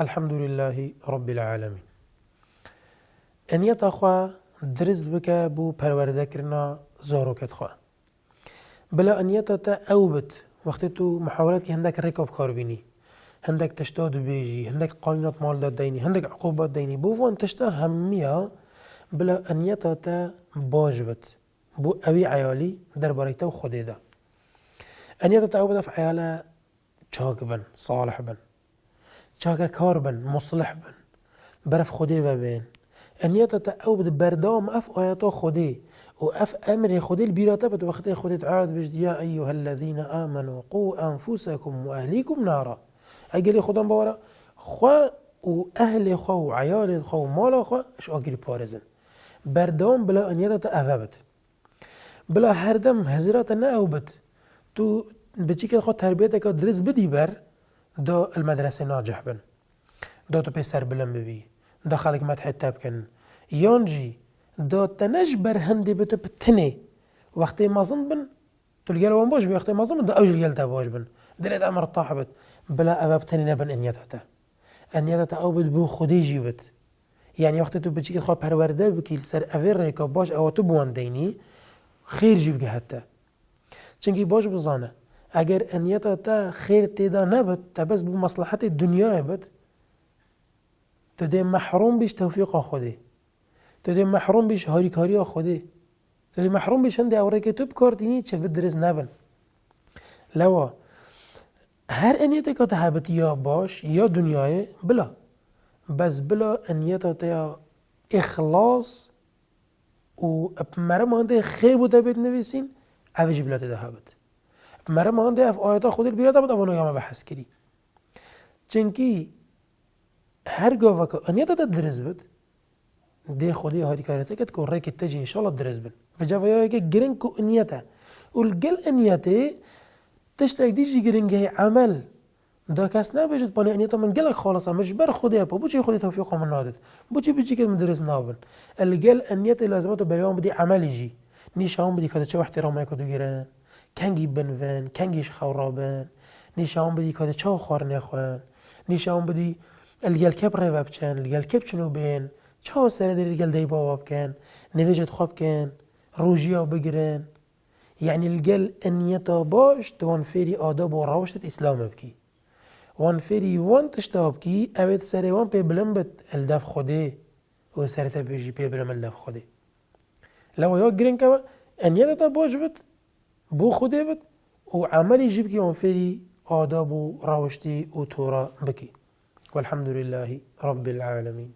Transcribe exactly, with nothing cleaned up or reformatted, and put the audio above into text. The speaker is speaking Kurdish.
Elhamdulillahî Rabbil Alemîn. Niyeta xwe dirist bike bo perwerdekirina zarokêt xwe. Bila niyeta te ew bit, wextê tu muhawelet kî hindek rêka bi kar bînî, hindek tişta dibêjî, hindek qanûnat mal de deynî, hindek uqûbat deynî, bo van tişta hemiya bila niyeta te baş bit. Bo ewî eyalî derbarê te û Xwedê de. Niyeta te ew bit ev eyale çak bin, salih bin. Çakekar bin, muslih bin. Berev Xwedê ve bên. Niyeta te ew bit berdewam ev ayeta Xwedê û ev emrê Xwedê li bîra te bit, wextê Xwedê Teala dibêjit, "Ya eyyuhellezîne amenu qû enfusekum ve ehlîkum nara." Ey gelê Xwedan bawera, xwe û ehlê xwe û eyalê xwe û mala xwe ji agirî parêzin. Berdewam bila niyeta te eve bit. Bila her dem hizira te ne ew bit, tu biçîkên xwe terbiyeteke dirist bidî ber, da li medresê nacih bin, da tu pê serbilind bibî, da xelk medhê te bikin, yan jî da te ne ji ber hindê bi tu bi tinê, wextê mezin bin, tu li gel wan baş bî, wextê mezin bin, da ew jî li gel te baş bin. Dilê te mirtah bit. Bila ev bi tenê nebin niyeta te. Niyeta te ew bit, bo Xwedê jî bit. Yanî wextê tu biçîkê xwe perwerde bikî li ser evê rêka baş, ewa tu bi wan deynî, xêr jî bigihete. Çimkî baş bizane, eger niyeta te xêr tê de nebit, te bes bo meslehetê dinyayê bit, tu dê mehrûm bî ji tewfîqa Xwedê. Tu dê mehrûm bî ji harîkariya Xwedê. Tu dê mehrûm bî ji hindê ew rêkê tu bi kar tînî çi bi dirist nebin. Lewa her niyeteka te hebit ya baş ya dinyayê bila. Bes bila niyeta te ya îxlas û bi merima hindê xêr bo te bêt nivîsîn, ev jî bila te de hebit. Bi merima hindê ev ayeta Xwedê li bîra te bit, ev noya me behs kirî. Çimkî her gaveka niyeta te dirist bit, dê Xwedê harîkarê te ket ku rêkê te jî înşallah dirist bin. Vêca vê ya yekê giring ku niyet e. Û li gel niyetê tiştek dî jî giring e, emel. Da kes nebêjit, "Panê niyeta min gelek xalis e, min ji ber Xwedê ye, pa boçî Xwedê tewfîqa min nadit? Boçî biçîkên min dirist nabin?" Li gel niyetê lazim e tu berê wan bidî emelî jî. Nîşan bidî ka tu çawa îhtîrameke tu girin. Kengî binivin, kengî ji xew rabin, nîşan bidî ka tu çawa xwarinê xwin, nîşan bidî li gel kê bi rê ve biçin, li gel kê biçin û bên, çawa serê derê li gel dayik bava bikin, nivêjêt xwe bikin, rojiya bigirin. Yanî li gel niyeta baş tu wan fêrî adab û rewiştêt Îslamê bikî. Wan fêrî wan tişta bikî, ew ê di serê wan pê bilind bit li dev Xwedê û serê te bêjî pê bilind bit li dev Xwedê. Lewa ya giring ew e, niyeta te baş bit, bo Xwedê bit û emelî jî bikî wan fêrî adab û rewiştî û tora bikî. Welhamdulillahî Rabbil Alemîn.